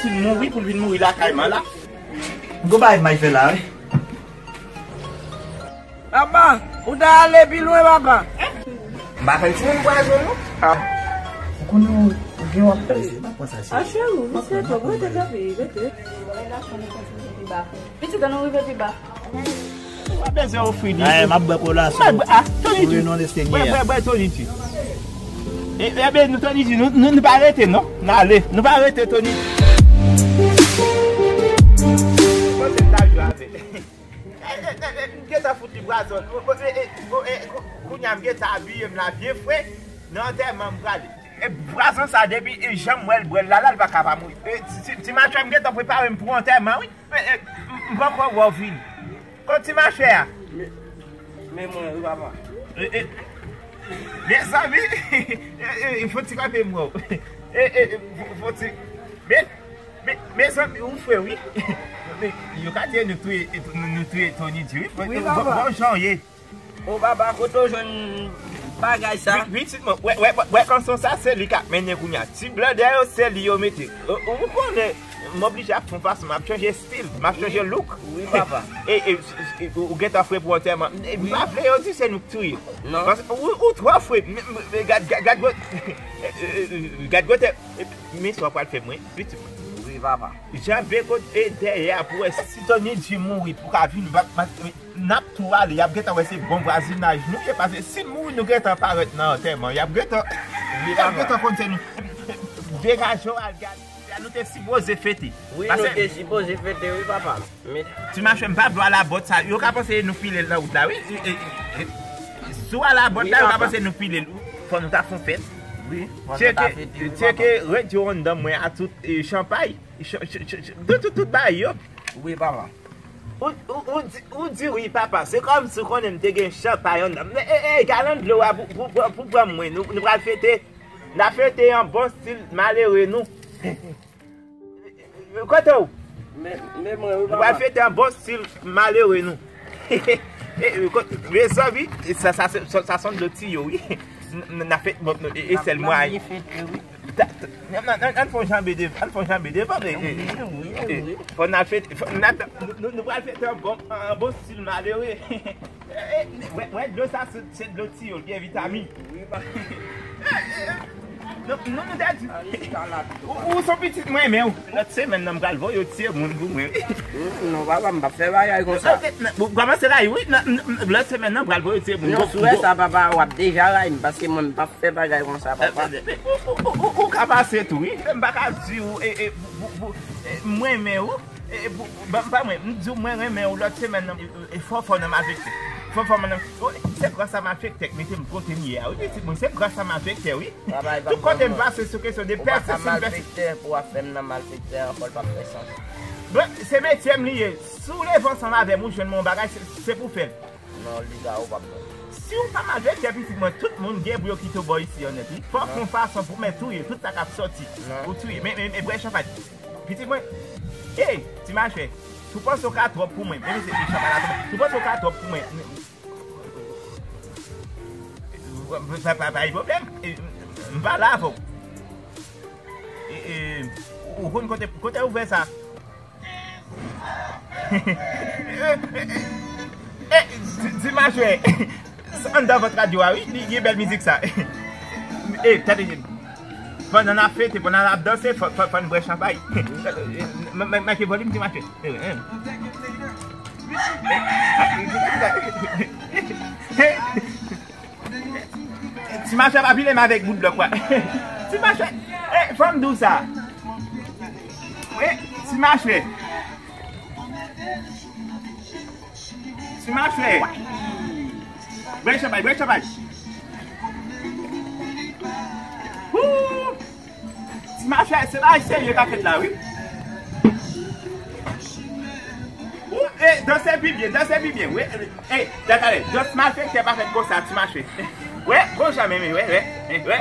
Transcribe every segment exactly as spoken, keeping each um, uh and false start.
Fin mouri pou l vin mouri lakay mwen la. Gon bagay m al fè la, wi. Papa, ou ta ale pi lwen, papa. M pa konn si moun pwazon, non. Ah. Ou konnen ou gen w ap pèse, pa pran sa serye. Ah, cheri, misye twòp, rete kanpe, rete. Pitit, ann nou rive pi ba. Ou pa bezwen ofri li. Ay, m ap bwè kola sou, ah, Tony sou Di. Renon Lesenie a. Bwè, bwè, bwè, Tony Di. E, e, ben, nou, Tony Di, nou, nou, nou pa rete, non. N ale. Nou pa rete, Tony. Mwen se ta jwe avè. E, e, e, e, m gentan fout li pwazon. O, o, e, e, o, e, kou-, kounye a m gentan abiye m la byen fre. Nan antèman m prale. E, pwazon sa, depi, e, jan m wè l bwè l la, la, l pa ka pa mouri. E, ti, ti, ti machwè m gentan prepare m pou antèman, wi. E, e, m, m poko wè w vini. Kot ti machwè a? Men, men mwen, wi, papa. E, e, mezanmi, e, e, e, fò ti kanpe m wè w. E, e, e, fò, fò ti, men, men, mezanmi, ou fre, wi. Men, yo ka di nou touye, nou, nou touye Tony Di, wi. Wi, papa. Bon, bon jan w ye. O papa, kote w jwenn bagay sa? Pi-, pitit mwen, wè, wè, wè, wè kanson sa, se li k ap mennen kounye a. Ti blan dèyè yo, se li yo mete. Ou, ou konnen, m oblije ap fè yon fason, m ap chanje stil, m ap chanje look. Wi, papa. E, e, e, ou, ou gentan fre pou antèman. E, m pa vle yo di se nou k touye. Non. Paske ou, ou twò fre. M, m, m, gad, gad, gad, gad, gad, gad, gad, men sa w pral fè mwen, pitit mwen. Wi, papa. Janbe kot e dèyè a pou wè si Tony Di mouri pou ka vin bat, bat, n ap tou ale, y ap gentan wè se bon vwazinaj nou ye, paske si n mouri nou gentan parèt nan antèman, y ap gentan, y ap gentan konn se nou. Degaje w al gade, nou te sipoze fete. Wi, nou te sipoze fete, wi, papa. Men ti machwè, m pa vle w al a bòt sa, yo ka panse nou pile l nan wout la, wi. E, e, e, si w al a bòt la, yo ka panse nou pile l, wi. Fò nou ta fè yon fèt. Wi, fò nou ta fete, wi, papa. Tcheke, tcheke, redi w anndan mwen a tout, e, chanpay. Ch-, ch-, ch-, ch-, tout, tout, tout bagay yo. Wi, papa. Ou, ou, ou di, ou di wi, papa. Se kòmsi w konnen m te gen chanpay anndan. Men, e, e, galan dlo a pou, pou, pou, pou pran mwen. Nou, nou pral fete. N a fete an bon stil malere nou. Kote w? Men, men mwen, wi, papa. Nou pral fete an bon stil malere nou. E, e, kot, mezanmi, sa, sa, sa, sa se yon dlo tiyo, wi. N, n, n a fete, bon, e, e sèl mwen. N ap byen fete, wi. Ta, ta, n, n, n, ann fè yon janbe de, ann fè yon janbe devan, men, e, e, fò n al fete, fò n al, nou, nou, nou pral fete an bon, an bon stil malere. E, e, wè, wè, dlo sa, se, se dlo tiyo, l gen vitamin. Wi, ba. Non, non, nou ta di. Ou, ou se yon pitit mwen, men lòt semèn nan, m pral voye w tiye moun pou mwen. Non, papa, m p ap fè bagay konsa. Ou kòmanse rayi, wi. Lòt semèn nan, m pral voye w tiye moun. Non, sou wè sa, papa, w ap deja rayi m, paske mwen, m p ap fè bagay konsa, papa. Ou, ou, ou, ou, ou ka pase tou, wi. M pa ka di w, e, e, pou, pou, pou, e, mwen, men ou, e, pou, ban m pa mwen, m di w mwen renmen ou lòt semèn nan, e, e, fò fò nan malfektè. Fò fò nan, o, se gras a malfektè k mete m kote m ye a, wi, pitit mwen, se gras a malfektè, wi. Tout kote m pase, se kesyon de pèsesyon, pèsesyon. Malfektè, pou w ap fè m nan malfektè ankò, l p ap fè sans. Bon, se metye m li ye. Si w leve ansanm avè m, ou jwenn mwen yon bagay, se, se pou w fè l. Non, Liga, ou p ap bon. Si w pa malfektè, pitit mwen, tout moun gen pou yo kite w bò isi an nèt, wi. Fòk yon fason pou mwen touye tout sa k ap sòti. Ou touye. Men, men, men, bwè chanpay. Pitit mwen. Ey, ti machwè. Si w panse w ka twòp pou mwen. Men, men, se chanpay la twòp. Si w panse w ka twòp pou mwen. Pa, pa, pa gen pwoblèm. E, m pale avè w. E, e, ou konn kote, kote ou fè sa? E, di, di machwè. Anndan vant radyo a, wi, li gen bèl mizik sa. E, tande, pandan n ap fete, pandan n ap danse, fò, fò, fò n bwè chanpay. M, m, mete volim, ti machwè. E, e. Ti machwè pa pile m avèk bout blòk, wè. Ti machwè, e, fò m di w sa. Wi, ti machwè. Ti machwè. Bwè chanpay, bwè chanpay. Woo! Ti machwè, se bagay serye k ap fèt la, wi. Ou, e, danse pi byen, danse pi byen. Wi, e, e, talè, dans malfektè pa fèt konsa, ti machwè. Wè, gon jan menm, wè, wè, wè.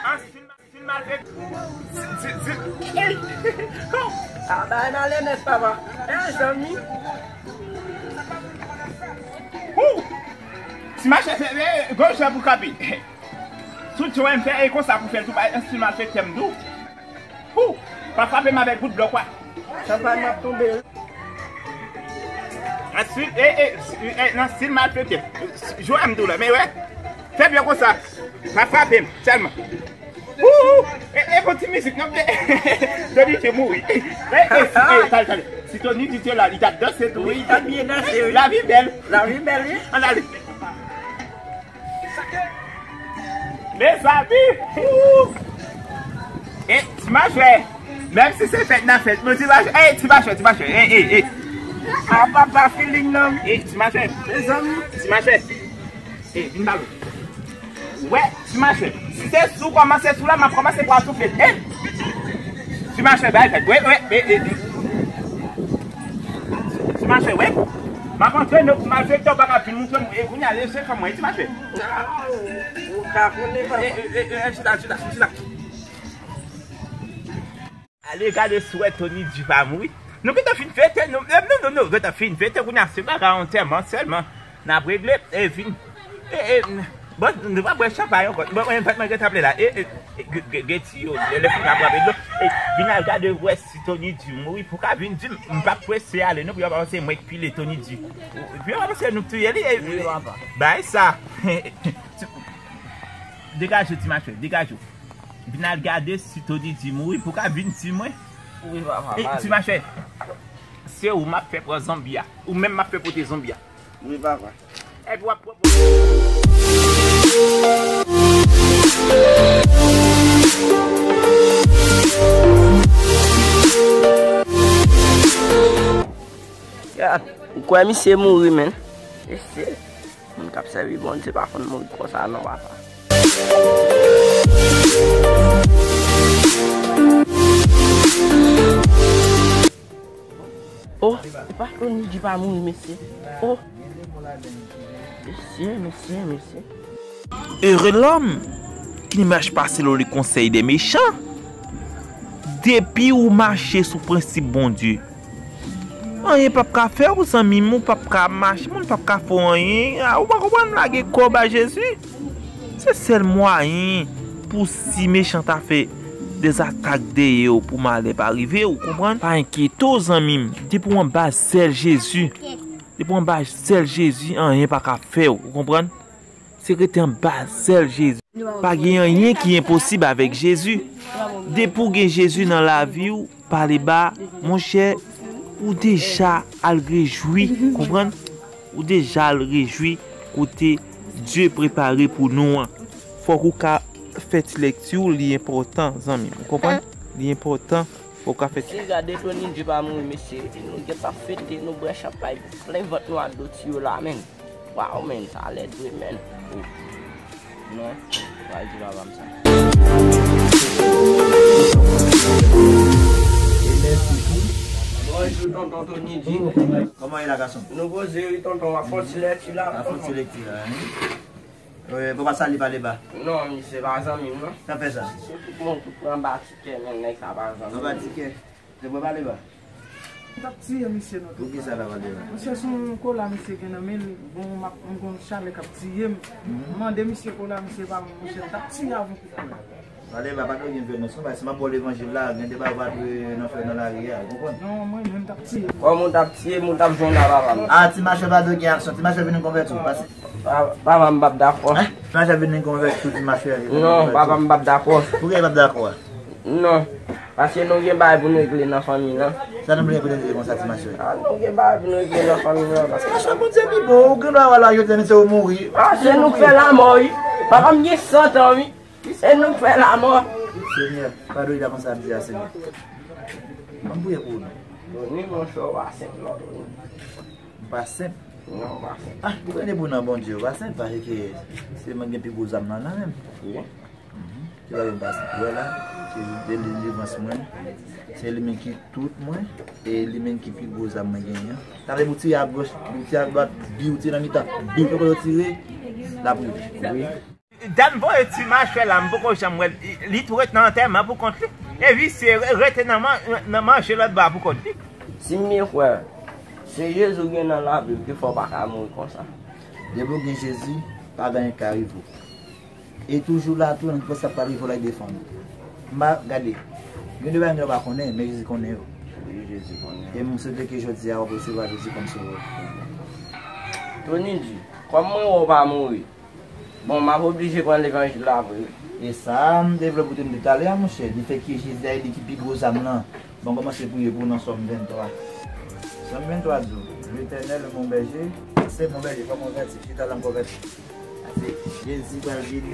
An, fin, fin malfektè. Si, si, si, ey. A, bagay nan lè nèt, papa. E, zanmi. Ou! Ti machwè, fè, e, gon jan pou kanpe. Tout jan w fè, e konsa pou fè l tou, pa estil malfektè m tou. Pou! Pa frape m avèk bout blòk, wa. Chanpay m ap tonbe. Nan stil, e, e, e, nan stil malfektè. Jwe m tou la, men wè. Fè byen konsa. Pa frape m, sèlman. Ou! E, e, bon ti mizik, non? Tony G mouri. E, e, si, e, tande, tande. Si Tony G te la, li t ap danse tou. Wi, li t ap byen danse, wi. Lavi bèl. Lavi bèl, wi. Ann ale. Mezanmi! Ou! E, ti machè! Menm si se fèt nan fèt, men ti machè, e, ti machè, ti machè, e, e, e. A papa feeling nan. E, ti machè. Mezanmi. Ti machè. E, vin ba m. Wè, ti machè. Si se sou kòmanse sou la, m ap kòmanse pou a soufle. E! Ti machè, bay fèt. Wè, wè, e, e, e. Ti machè, wè. M ap antrene w pou malfektè, w pa ka vin montre m. E, kounye a, lese fè mwen, ti machè. Ou ka konnen, papa. E, e, e, e, chita, chita, chita. Ale gade si w wè Tony G pa mouri. Nou gentan fin fete, nou, e, non, non, non, gentan fin fete, kounye a se bagay antèman sèlman. N ap regle, e, vin. E, e, bon, nou pa bwè chanpay ankò. Bon, mwen, mwen, mwen gentan ap la. E, e, e, ge-, ge-, gen ti yo, lè, lè fini ap rape dlo. E, vin al gade wè si Tony G mouri pou ka vin di m, m p ap prese ale non, pou yo pa panse mwen k pile Tony G. Pou yo pa panse nou k touye li, e, wi, papa. Bay sa. Degaje w, ti machè, degaje w. Vin al gade si Tony G mouri pou ka vin di mwen. Wi, papa, e, pale. Ti machè, se ou m ap fè pran zonbi a. Ou menm m ap fè pote zonbi a. Wi, papa. Epi w ap pran. Gad, ou kwè misye mouri, menn? Mesye, moun k ap sèvi Bondye pa konn mouri konsa non, papa. Oh, e pa Tony G pa mouri, mesye. Oh. Mesye, mesye, mesye. Heureux l'homme qui ne marche pas selon les conseils des méchants. Depi ou mache sou prensip Bondye, anyen p ap ka fè w, zanmi m, ou p ap ka mache, moun p ap ka fè w anyen. A, ou pa konprann, lage kò w bay Jezi. Se sèl mwayen pou si mechan ta fè dè zatak dèyè w pou malè pa rive w, ou konprann? Pa enkyete w, zanmi m. Depi w anba zèl Jezi, depi w anba zèl Jezi, anyen pa ka fè w, ou konprann? Se rete anba zèl Jezi. Pa gen anyen ki enposib avèk Jezi. Depi w gen Jezi nan lavi w, pale ba, monchè, ou deja al rejwi, konprann? Ou deja al rejwi kote Dye prepare pou nou an. Fòk ou ka fè ti lekti w, li enpòtan, zanmi m. Ou konprann? Li enpòtan, fòk ou ka fè ti. Si gade Tony G pa mouri, mesye, nou gentan fete, nou bwè chanpay, plen vant nou ak doti yo la, menn. Waw, menn, sa lèd vre, menn. Non, pa di papa m sa. Bonjou, tonton Tony G. Kòman ye la, gason? Nou poze wi, tonton, w ap fè yon ti lekti la. W ap fè yon ti lekti la, wi. Wi, papa sa li pale ba. Non, misye pa zanmi m, non. Sa fè sa? Se tout moun, tout pran ba tikè, menn, nèg sa pa zanmi m. Papa tikè. Se pou pale ba. M t ap tiye misye non. Poukisa l ap pale la? Misye se yon kola misye gen nan men l. Bon, m ap, m gon chalè k ap tiye m. M mande misye kola, misye pa ban m, monchè, m t ap tiye avè yon kout kola. Pale ba, pa dwe gen vyolans non, paske si m ap ba w levanjil la, gen de bagay ou pa dwe nan fè nan lari a, ou konprann? Non, mwen menm m t ap tiye. Kòm ou t ap tiye m, ou t ap jwenn a papa m. Ah, ti machè pa dwe gen aksyon, ti machè vin konvèti w, pase. Pa-, papa m p ap dakò. Hein? Ti machè vin konvèti w, ti machè vin konvèti w. Non, papa m p ap dakò. Poukisa l p ap dakò a? Non. Paske nou gen bagay pou nou regle nan fanmi nan. Sa nou vle regle konsa, ti machè? Ah, nou gen bagay pou nou regle nan fanmi nan. Ti machè, Bondye pi bon, ou gen dwa wè la, yo te se ou mouri. Ah, se nou k fè lamò, wi. Papa m gen san tan, wi. Se nou k fè lamò. Senyè, padone avans ap di a, Senyè. Ban m priye pou ou non. Tony, monchè, ou pa senp non, Tony. M pa senp? Non, ou pa senp. Ah, ou konnen pou nan Bondye, ou pa senp, paske se mwen gen pi gwo zam nan nan men m. Wi. Mhm. Se pa yon baz pou wè la, se delivrans mwen. Se li menm ki tout mwen, e li menm ki pi gwo zam mwen genyen an. Sa vle pou tire a goch, pou tire a dwat, biw tire nan mitan, biw poko tire, l ap rive. Wi. Dan voye ti machwè la, m poko janm wè l. Li tou ret nan antèman pou kont li. E visye re-, rete nan man-, nan manje lòt bò a pou kont li. Si m byen kwè, se Jezi w gen nan lavi w ki fè w pa ka mouri konsa. Depi w gen Jezi, pa gen anyen k ka rive w. E toujou la tou, nenpòt sa k pral rive w la, l ap defann ou. M pa gade. Gen de bagay nou pa konnen, men Jezi konnen yo. Wi, Jezi konnen. E m swete ke jodi a w ap resevwa Jezi kòm Sovè. Tony di, kòm mwen wè w pa mouri, bon, m ap oblije pran levanjil la vre. E sa a, m te vle pou Tony di talè a, monchè. Li fè ke Jezi a, e li ki pi gwo zam lan. Bon, kòmanse priye pou w nan Sòm venntwa. Sòm venntwa di w, Letènèl, mon bèje, se mon bèje, fò m konvèti, chita la m konvèti. Jezi pral vini.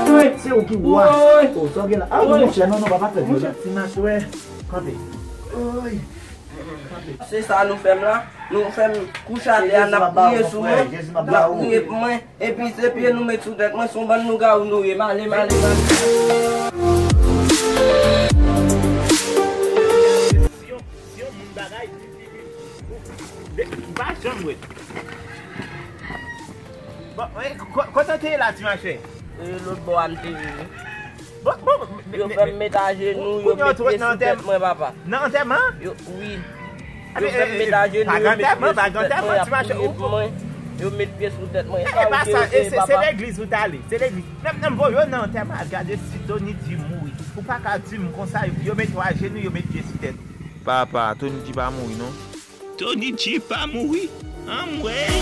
Wi, se ou ki wa. Wi. O, sa w gen la. A, wi, monchè, non, non, papa, fè vyolans. Monchè, ti machwè. Kanpe. Wi. Se sa nou fè m la. Nou fè m kouche atè a, n ap priye sou mwen. N ap priye pou mwen. Epi se pye nou met sou tèt mwen, se yon bann lougawou nou ye. M ale, m ale, m ale. Si yon, si yon moun bagay, li, li, li, ou, ou pa janm wè. Bon, e, ko-, kote w te ye la, ti machè? E, lòt bò a m te ye. Bon, bon, men, men, men, kounye a w te wè nan antèman? Yo fè m met ajenou, yo met pye sou tèt mwen, papa. Nan antèman? Yo, wi. Yo fè m met ajenou, yo met pye sou tèt mwen, y ap priye pou mwen. Yo met pye sou tèt mwen. E pa sa, e se, se legliz ou t ale, se legliz. Menm, menm voye w nan antèman, al gade si Tony di mouri. Ou pa ka di m konsa, yo met w ajenou, yo met pye sou tèt ou. Papa, Tony di pa mouri non. Tony di pa mouri. Anmwey!